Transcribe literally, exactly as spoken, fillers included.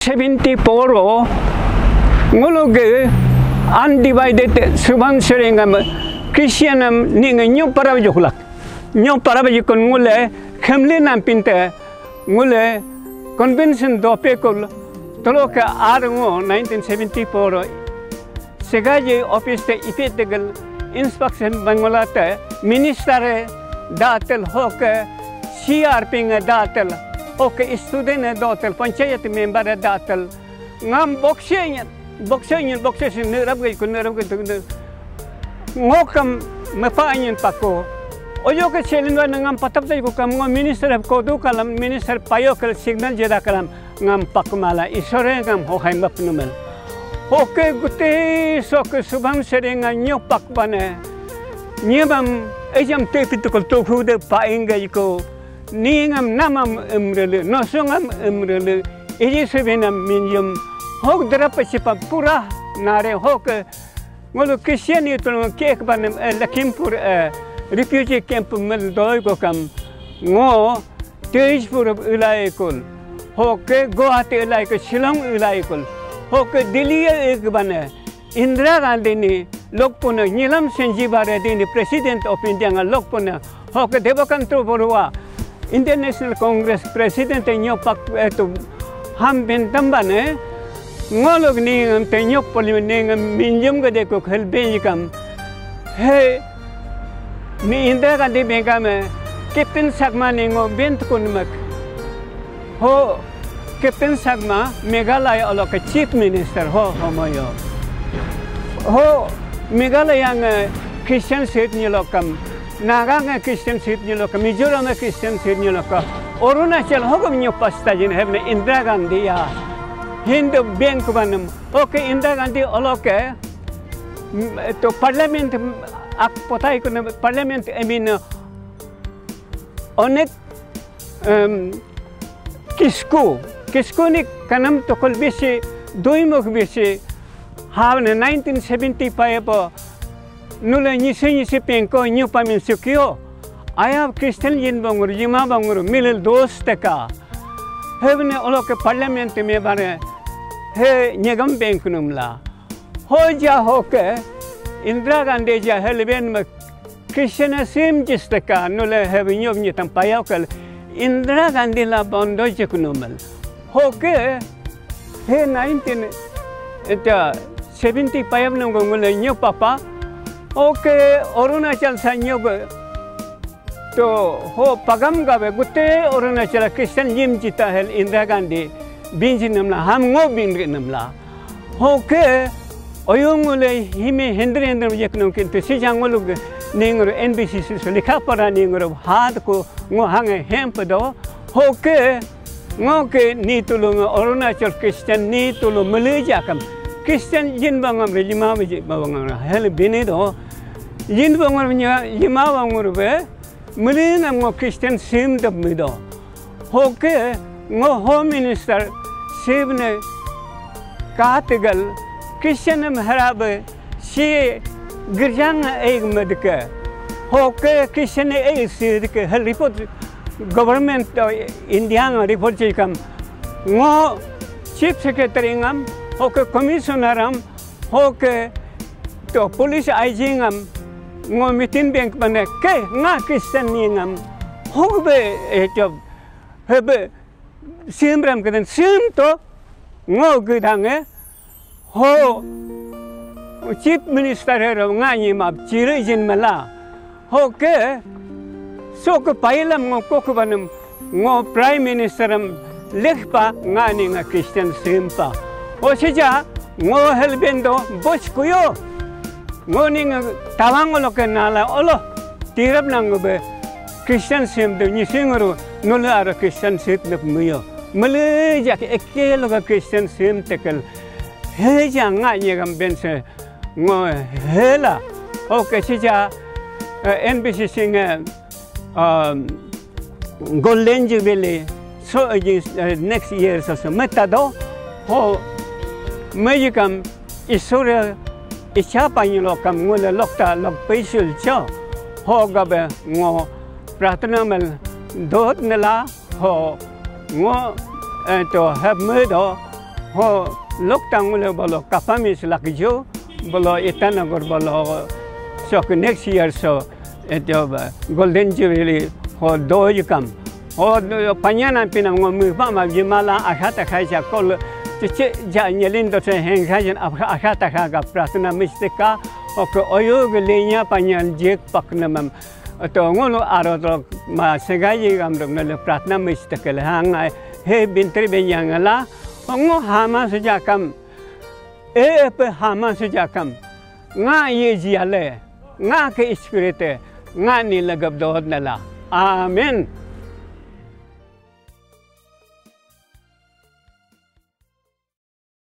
seventy-four o ngulu ge undivided Subang Sering am Christian am ning nyu parab juklak. Nyu parab jukun ngule khemli nam pinte ngule convention dope kul tolo ke ar ngo nineteen seventy-four o Segaji office te ipit tegel inspection Bangla te minister e datel hoke C R P nge datel hoke student e datel panchayat member e datel ngam bokse nyen bokse nyen bokse si nerap ge ku nerap ge tu ngokam mepa nyen pako oyo ke selin wa ngam patap dai ku kam ngo minister ko du kalam minister payo kel signal jeda kalam ngam pakmala isore ngam hohai mapnumel. Hoke gute soke Subang Sering nga nyo pakbane. Nyebam ejam te pitukul tuhu de painga iko. Ni ngam namam emrele, nosongam emrele, iji sebinam minjum. Hok derapa sipa pura nare hoke ngulu Christian itu kek banem eh, Lakhimpur eh, refugee camp mel doi ko kam ngo Tejpur ilai kul, hoke Guwahati ilai kul, Shillong ilai kul, hoke Delhi e ek bane, Indira Gandhi ni lokpuna, Neelam Sanjeeva Reddy ni President of India nga lokpuna, hoke Debakanta Borua, Indian National Congress President nyo pak etu ham bentam bane, ngolok ni ngam te nyok poli ni ngam minjum gade ko khel ben kam, he, Ni Indira Gandhi bengkam, Captain Sangma ni ngo bent kun mek. Ho, Captain Sangma, Meghalaya olo ke Chief Minister ho, ho moyo. Ho, Meghalaya nge Christian state ni lokam, Naga nge Christian state ni lokam, Mizoram nge Christian state ni lokam, Arunachal ho gam nyo pasta jin hebne Indira Gandhi ya. Hindu bank banam. Okay, Indira Gandhi olo ke, mm, to parliament, mm, ak potai ko na parliament, I mean, uh, onek, um, kisku, kisku ni kanam tokol bisi, dui mok bisi, ha ne nineteen seventy-five po, nule nyisi nyisi pengko nyu pamin sukio, aya Christian yin bangur, yima bangur, milil dos teka. Hebne olo ke parliament me bare, he nyegam bengkunum la. Hoja hoke Indira Gandhi ja helben me Christian sim jistaka nule he nyob nyitam payakel Indira Gandhi la bondo jiknumel. Hoke he nineteen eta seventy five nunggu ngule nyo papa. Hoke Arunachal sa nyob To ho pagam gabe gute Arunachal Christian yim jita hel Indira Gandhi binji namla ham ngo binri namla. Hoke oyung ule hime hendri hendri yek nung kintu sijang ulug ningru N B C C so likha para ningru had ko ngo hange hemp do. Hoke ngo ke ni tulu ngo Arunachal Christian ni tulu mele jakam Christian jin bangam re lima biji bangam hel bini do. Jin bangam nya lima bangam be Muli ngam ngo Christian sim dap mido. Hoke ngo Home Minister sibne katigal Christian em harabe si girjang eig medke. Hoke Christian eig si dike hal report government of India ngam report jikam. Ngo Chief Secretary ngam, hoke Commissioner am, hoke to police I G ngam ngo meeting bank bane ke nga Christian ni ngam hogbe eh to hebe sim ram keden sim to ngo gedang eh ho Chief Minister hero nga ni map chiri jin mala. Hoke, sok pailam ngo kok banam ngo Prime Minister am lekpa ngani nga Christian simpa. Osija ngo helbendo bos kuyo. Ngo ni nga tawang olo ke nala olo. Tirap nang be Christian sim de nyisingru nulu ara Christian sim de muyo. Mele jak eke lo ka Christian sim tekel. He ja nga nyegam bense. Ngo hela. Okay, sija, eh, N B C C nge, um, Golden Jubilee so, eh, next year so so meta do. Ho mejikam isore icha panyilo kam ngule lokta lok paisul cho. Ho gabe ngo pratna mel dot nela. Ho ngo, eh, to have me do, Ho lok tangule bolo kapami silak jo, bolo Itanagar bolo sok next year so eto ba Golden Jubilee ho doi kam. Ho panyana pinam ngo mupa ma jimala akha takha ja kol chiche ja nyelin do se heng kha jin akha takha ga pratna mistika ok oyo ge lenya panyan jek paknamam. Eto ngolu aro to ma segaji gam dok nele pratna mistika le hang ai he bintri benyang la ngo hama sujakam. E pe hama sujakam. Nga ye jiale. Nga ke ispirite. Nga ni lagap dohot nala. Amen.